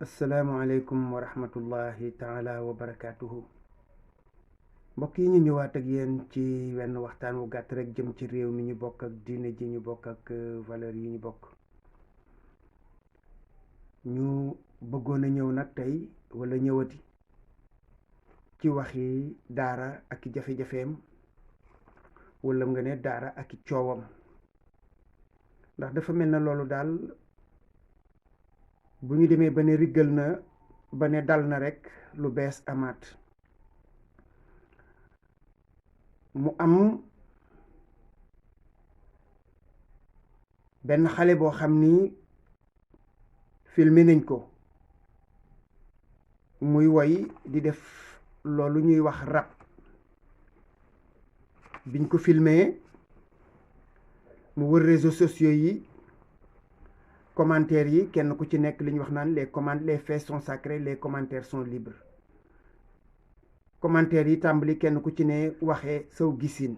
asalaamaaleykum wa rahmatullahi taala wa barakaatuhu. mbokk yi ñu ñëwaat ak yéen ci wenn waxtaan wu gàtt rek jëm ci réew mi ñu bokk ak diine ji ñu bokk ak valeur yi ñu bokk. ñu bëggoon a ñëw nag tey wala ñëwati ci waxi daara ak i jafe-jafeem wala nga ne daara ak i coowam, ndax dafa mel na loolu daal bu ñu demee ba ne riggal na ba ne dal na rekk lu bees amaat. mu am benn xale boo xam ni filmé nañ ko muy woy di def loolu ñuy wax rap. biñ ko filmé mu wër réseaux sociaux yi, commentaires yi kenn ku ci nekk li ñu wax naan les faits sont sacrés, les commentaires sont libres. commentaires yi tàmbali kenn ku ci ne waxee saw gisin,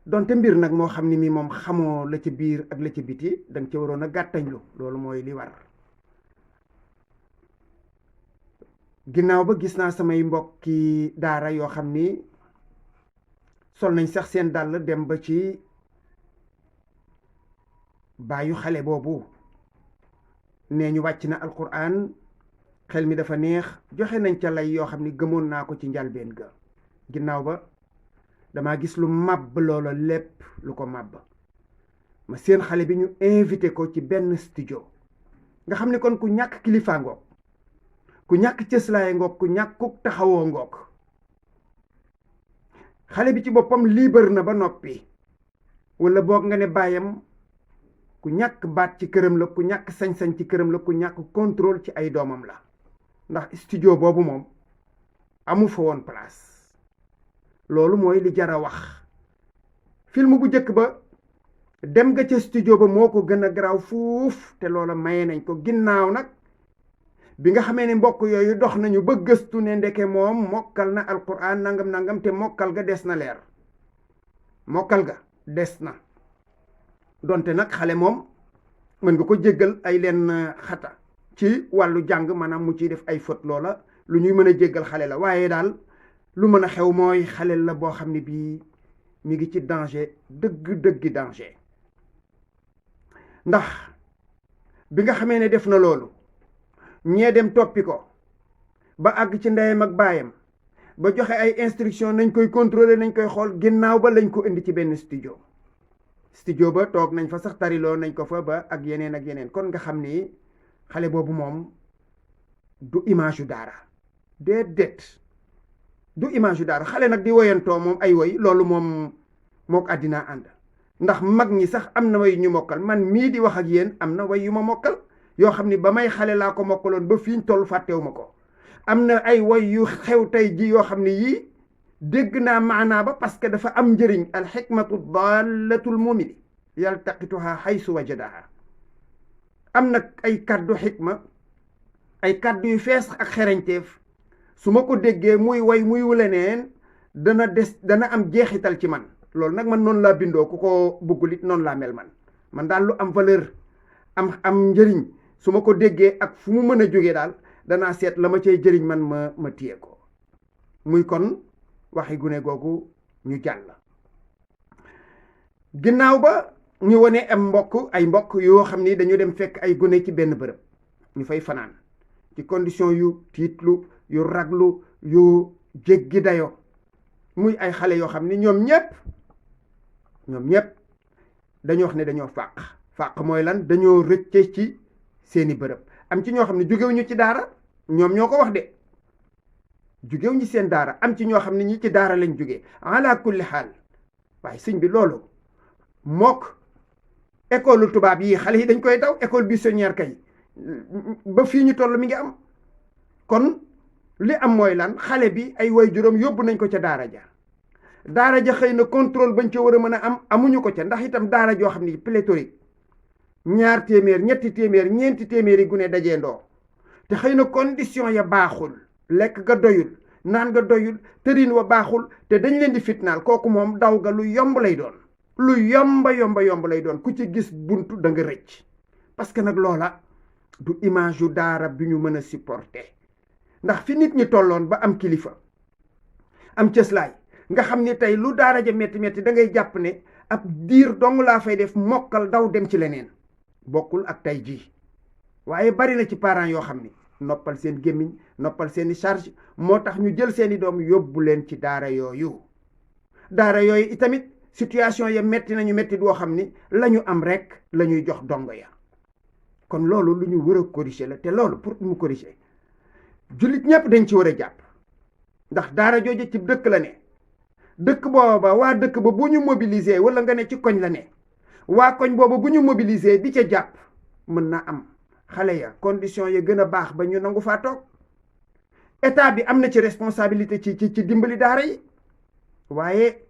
donte mbir nag moo xam ni mi moom xamoo la ca biir ak la ca biti danga ca waroon a gàttañlu, loolu mooy li war. ginnaaw ba gis naa samay mbokki daara yoo xam ni sol nañ sax seen dàll dem ba ci baayu xale boobu nee ñu wàcc na alquran, xel mi dafa neex, joxe nañ ca lay yoo xam ni gëmoon naa ko ci njalbeen ga. ginnaaw ba damaa gis lu màbb loola lépp lu ko màbb, ma seen xale bi ñu invité ko ci benn studio nga xam ni kon ku ñàkk kilifaa ngoog, ku ñàkk cëslaay ngoog, ku ñàkkuk taxawoo ngoog. xale bi ci boppam liibar na ba noppi, wala boog nga ne baayam ku ñàkk baat ci këram la, ku ñàkk sañ-sañ ci këram la, ku ñàkk contrôle ci ay doomam la, ndax studio boobu moom amu fa woon place. loolu mooy li jar a wax. film bu njëkk ba dem nga ca studio ba moo ko gën a garaaw fuuf, te loola maye nañ ko. ginnaaw nag bi nga xamee ne mbokk yooyu dox nañu ba gëstu ne ndeke moom mokkal na alquran nangam te mokkal ga des na leer, mokkal ga des na. donte nag xale moom mën nga ko jéggal ay leen xata ci wàllu jàng, maanaam mu ciy def ay faute, loola lu ñuy mën a jéggal xale la. waaye daal lu mën a xew mooy xale la boo xam ne bii mi ngi ci danger, dëgg danger. ndax bi nga xamee ne def na loolu, ñee dem toppi ko ba àgg ci ndeyam ak baayam ba joxe ay instruction nañ koy contrôler, nañ koy xool. ginnaaw ba lañ ko indi ci benn studio ba toog nañ fa sax tariloo nañ ko fa ba ak yeneen. kon nga xam ni xale boobu moom du image yu daara, déedéet du image yu daara. xale nag di woyantoo moom ay woy, loolu moom mook àddina ànd. ndax mag ñi sax am na way ñu mokkal, man mii di wax ak yéen am na way yu ma mokkal yoo xam ni ba may xale laa ko mokkaloon ba fiñ toll fàttewu ma ko. am na ay woy yu xew tey ji yoo xam ne yii dégg naa maanaa ba, parce que dafa am njëriñ. al xikmatu dallatul mumini yaltaqituha xaysu wajadaha. am na ay kàddu xikma, ay kàddu yu fees ak xereñteef, su ma ko déggee muy way muy leneen dana am jeexital ci man. loolu nag man noonu laa bindoo, ku ko bëggul it noonu laa mel man daal lu am valeur am njëriñ su ma ko déggee ak fu mu mën a jógee daal danaa seet la ma cay jëriñ man ma téye ko. muy kon waxi gune googu ñu jàll. ginnaaw ba ñu wone ay mbokk yoo xam ni dañu dem fekk ay gune ci benn bërëb ñu fay fanaan ci condition yu tiitlu, yu raglu, yu jéggi dayo. muy ay xale yoo xam ni ñoom ñépp dañoo wax ne dañoo fàq mooy lan, dañoo rëcce ci seeni bërëb. am ci ñoo xam ne jógewuñu ci daara, ñoom ñoo ko wax de, jógewuñu seen daara. am ci ñoo xam ne ñi ci daara lañ jógee. ala kulli xaal waaye sëñ bi loolu mook école tubaab yi xale yi dañ koy daw, école buissonnière kay ba fii ñu toll mi ngi am. kon li am mooy lan, xale bi ay waajuram yóbbu nañ ko ca daara ja xëy na contrôle bañ ca war a mën a am amuñu ko ca. ndax itam daara joo xam ne pléthorique, 2 téeméer 3 téeméer 4 téeméeri gune dajee ndoo, te xëy na condition ya baaxul, lekk ga doyul, naan nga doyul, tërin wa baaxul, te dañ leen di fitnaal. kooku moom daw ga lu yomb lay doon, lu yomba lay doon. ku ci gis buntu da nga rëcc, parce que nag loola du image yu daara bi ñu mën a supporter ndax fi nit ñi tolloon ba am kilifa am cëslaay nga xam ni tey lu daara ja métti métti da ngay jàpp ne ab diir dong laa fay def mokkal daw dem ci leneen bokkul ak tey jii waaye bari na ci parents yoo xam ni noppal seen gémmiñ noppal seeni charge moo tax ñu jël seeni doom yóbbu leen ci daara yooyu itamit situation ya metti nañu metti doo xam ni la ñu am rek la ñuy jox dongo ya kon loolu lu ñu war a corriger la te loolu pour mu corriger jullit ñëpp dañ ci war a jàpp ndax daara jooju ci dëkk la ne dëkk booba waa dëkk ba bu ñu mobiliser wala nga ne ci koñ la ne waa koñ booba bu ñu mobiliser di ca jàpp mën na am xale ya condition ya gën a baax ba ñu nangu faa toog état bi am na ci responsabilité ci dimbali daara yi waaye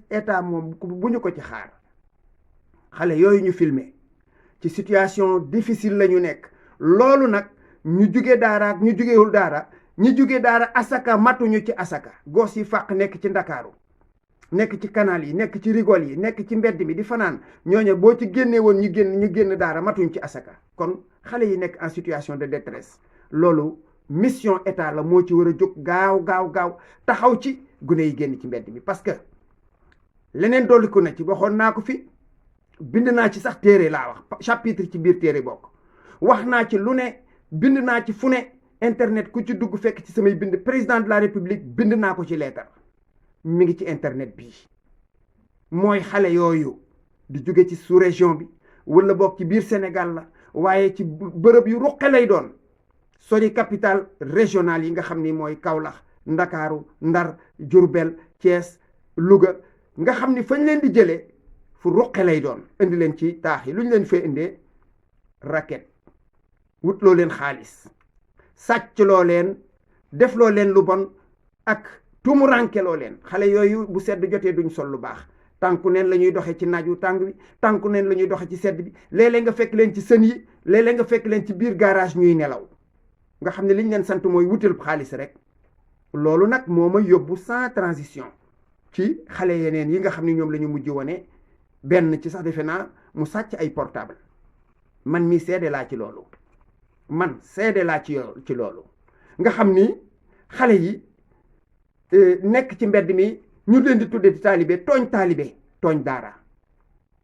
état moom bu ñu ko ci xaar xale yooyu ñu filmer ci situation difficile la ñu nekk loolu nag ñu jugee daara ak ñu jugewul daara ñi jugee daara asaka matuñu ci asaka gos yi fàq nekk ci ndakaaru nekk ci canal yi nekk ci rigol yi nekk ci mbedd mi di fanaan ñooñu boo ci génnee woon ñu génn daara matuñ ci asaka kon xale yi nekk en situation de détresse loolu mission état la moo ci war a jóg gaaw taxaw ci gune yi génn ci mbedd mi parce que leneen dolliku na ci waxoon naa ko fi bind naa ci sax téere laa wax chapitre ci biir téere bokk wax naa ci lu ne bind naa ci fu ne internet ku ci dugg fekk ci samay bind président de la république bind naa ko ci leetar mi ngi ci internet bi mooy xale yooyu di jóge ci sous région bi wala bokk ci biir Sénégal la waaye ci bërëb yu ruqe lay doon sori capitale régionale yi nga xam ni mooy Kaolack Ndakaaru Ndar Diourbel Thiès Louga nga xam ni fañ leen di jëlee fu ruqe lay doon indi leen ci taax yi lu ñu leen fee indee racket wut loo leen xaalis sàcc loo leen def loo leen lu bon ak tumuranke loo leen xale yooyu bu sedd jotee duñ sol lu baax tànku neen la ñuy doxee ci naaj wu tàng bi tànku neen la ñuy doxee ci sedd bi léeg-léeg nga fekk leen ci sën yi léeg-léeg nga fekk leen ci biir garage ñuy nelaw nga xam ne liñ leen sant mooy wutal xaalis rek loolu nag moo ma yóbbu sans transition ci xale yeneen yi nga xam ne ñoom la ñu mujj wone benn ci sax defe naa mu sàcc ay portable man mi seede laa ci loolu ci loolu nga xam ni xale yi nekk ci mbedd mi ñu leen di tudde di taalibe tooñ daara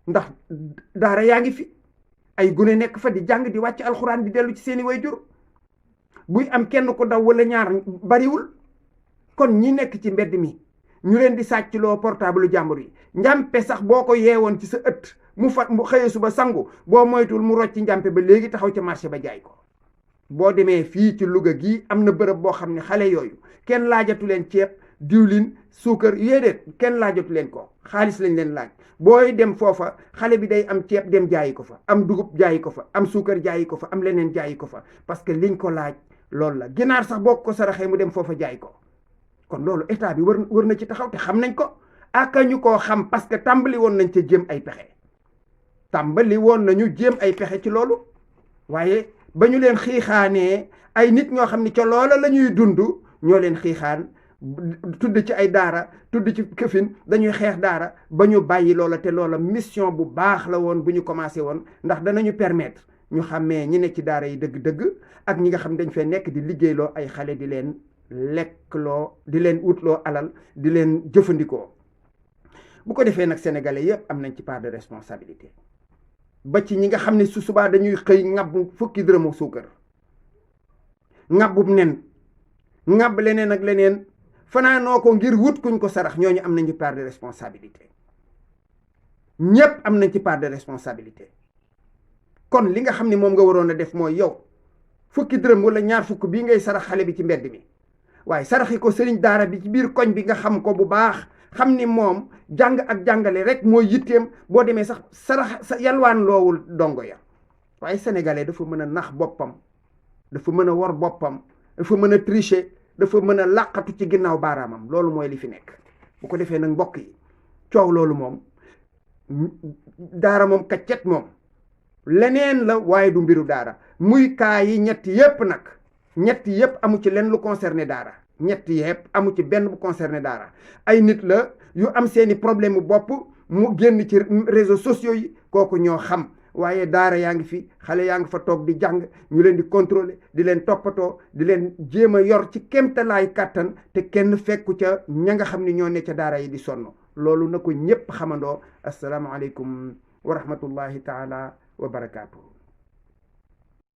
ndax daara yaa ngi fi ay gune nekk fa di jàng di wàcc alxuraan di dellu ci seeni wayjur buy am kenn ko daw wala ñaar bariwul kon ñi nekk ci mbedd mi ñu leen di sàccloo portable jàmbur yi njàmpe sax boo ko yeewoon ci sa ëtt mu xëye suba sangu boo moytul mu rocc njàmpe ba léegi taxaw ca marché ba jaay ko boo demee fii ci Louga gii am na bërëb boo xam ne xale yooyu kenn laajatu leen ceeb diwlin suukar yéedéet kenn laajatu leen ko xaalis lañ leen laaj booy dem foofa xale bi day am ceeb dem jaayi ko fa am dugub jaayi ko fa am suukar jaayi ko fa am leneen jaayi ko fa parce que liñ ko laaj loolu la ginaar sax boo ko saraxee mu dem foofa jaay ko kon loolu état bi wër na ci taxaw te xam nañ ko aka ñu koo xam parce que tàmbali woon nañ ca jéem ay pexe ci loolu waaye ba ñu leen xiixaanee ay nit ñoo xam ne ca loola la ñuy dund ñoo leen xiixaan tudd ci ay daara tudd ci këfin dañuy xeex daara ba ñu bàyyi loola te loola mission bu baax la woon bu ñu commencé woon ndax danañu permettre ñu xàmmee ñi ne ci daara yi dëgg-dëgg ak ñi nga xam dañ fee nekk di liggéeyloo ay xale di leen lekkloo di leen wutloo alal di leen jëfandikoo bu ko defee nag sénégalais yëpp am nañ ci part de responsabilité ba ci ñi nga xam ne su subaa dañuy xëy ŋàbb fukki dërëmu suukar ŋàbbub nen ŋàbb leneen ak leneen fanaanoo ko ngir wut kuñ ko sarax ñooñu am nañ ci part de responsabilité ñépp am nañ ci part de responsabilité kon li nga xam ne moom nga waroon a def mooy yow fukki dërëm wala ñaar fukk bii ngay sarax xale bi ci mbedd mi waaye saraxi ko sëriñ daara bi ci biir koñ bi nga xam ko bu baax xam ni moom jàng ak jàngale rek mooy yitteem boo demee sax sarax yalwaan loowul dongo ya waaye sénégalais dafa mën a nax boppam dafa mën a wor boppam dafa mën a tricher dafa mën a làqatu ci ginnaaw baaraamam loolu mooy li fi nekk bu ko defee nag mbokk yi coow loolu moom daara moom kaccet moom leneen la waaye du mbiru daara muy kaa yi ñetti yépp amu ci leen lu concerné daara ñetti yépp amu ci benn bu concerné daara ay nit la yu am seeni problème bopp mu génn ci réseaux sociaux yi kooku ñoo xam waaye daara yaa ngi fi xale yaa ngi fa toog di jàng ñu leen di contrôler di leen toppatoo di leen jéem a yor ci kéemtalaay kàttan te kenn fekku ca ña nga xam ne ñoo ne ca daara yi di sonn loolu na ko ñépp xamandoo assalaamu aleykum wa rahmatullahi taala wa barakaatu.